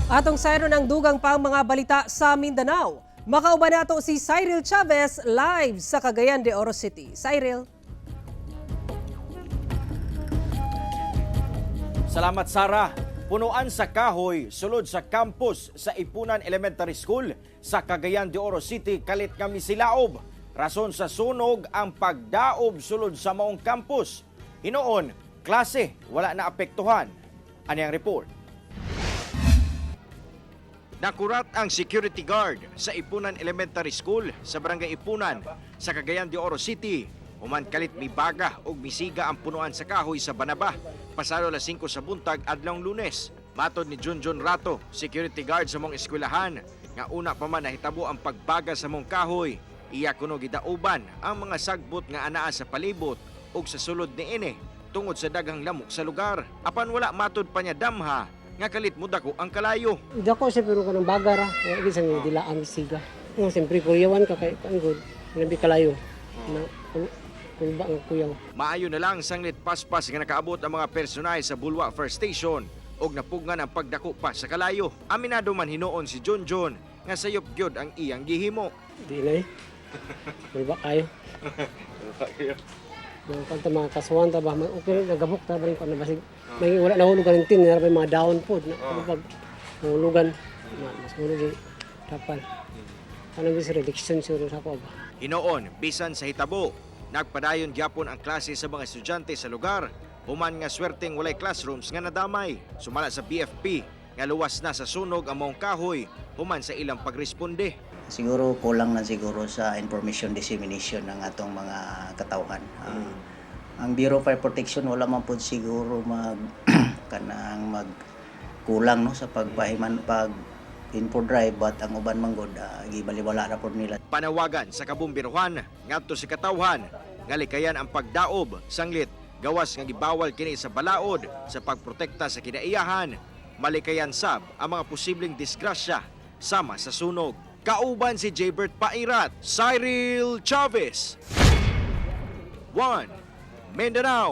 Atong sayro ng dugang pang mga balita sa Mindanao. Makauban nato si Cyril Chavez live sa Cagayan de Oro City. Cyril. Salamat, Sara. Punuan sa kahoy sulod sa campus sa Ipunan Elementary School sa Cagayan de Oro City kalit nga misilaob. Rason sa sunog ang pagdaob sulod sa maong campus. Hinuon, klase wala na apektuhan. Ani ang report. Nakurat ang security guard sa Ipunan Elementary School sa Barangay Ipunan sa Cagayan de Oro City. Human kalit mibaga og misiga ang punuan sa kahoy sa Banaba pasado alas 5 sa buntag adlawng Lunes. Matod ni Junjun Rato, security guard sa mong eskwelahan, nga una pa man nahitabo ang pagbaga sa mong kahoy. Iya kuno gidauban ang mga sagbot nga anaa sa palibot ug sa sulod niini tungod sa daghang lamok sa lugar. Apan wala matod pa niya damha nga kalit mo dako ang kalayo. Dako siya pero kanang bagara, wala gyud sa dilaan siga. Nga siyempre kuyawan ka kay kan good. Labi kalayo. Na kulba ang kuyaw. Maayo na lang sanglit paspas nga nakaabot ang mga personay sa Bulwa First Station og napugngan ang pagdako pa sa kalayo. Aminado man hinuon si John John nga sayop gyud ang iyang gihimo. Di na eh. Kulba kayo. Mga kanta mga kasuan ta ba, okay nagabok ta ba rin ko na basig. May wala nahulog ka tin, may mga down pod na pag nahulugan, mas hulog yung tapal. Ano ba sa reduction siguro sa ako ba? Hinuon bisan sa hitabo, nagpadayon gyapon ang klase sa mga estudyante sa lugar. Human nga swerteng walay classrooms nga nadamay. Sumala sa BFP nga luwas na sa sunog ang maong kahoy human sa ilang pagresponde. Siguro kulang na siguro sa information dissemination ng atong mga katawhan. Ang Bureau of Fire Protection wala man pod siguro mag kanang mag kulang no sa pagpahiman pag info drive, but ang uban man gud gibaliwala na pod nila. Panawagan sa kabumbiruhan ngadto sa katawhan nga likayan ang pagdaob sanglit gawas nga gibawal kini sa balaod sa pagprotekta sa kinaiyahan. Malikayan sab ang mga posibleng disgrasya sama sa sunog. Kauban si Jaybert Pairat, Cyril Chavez. 1 Mindanao.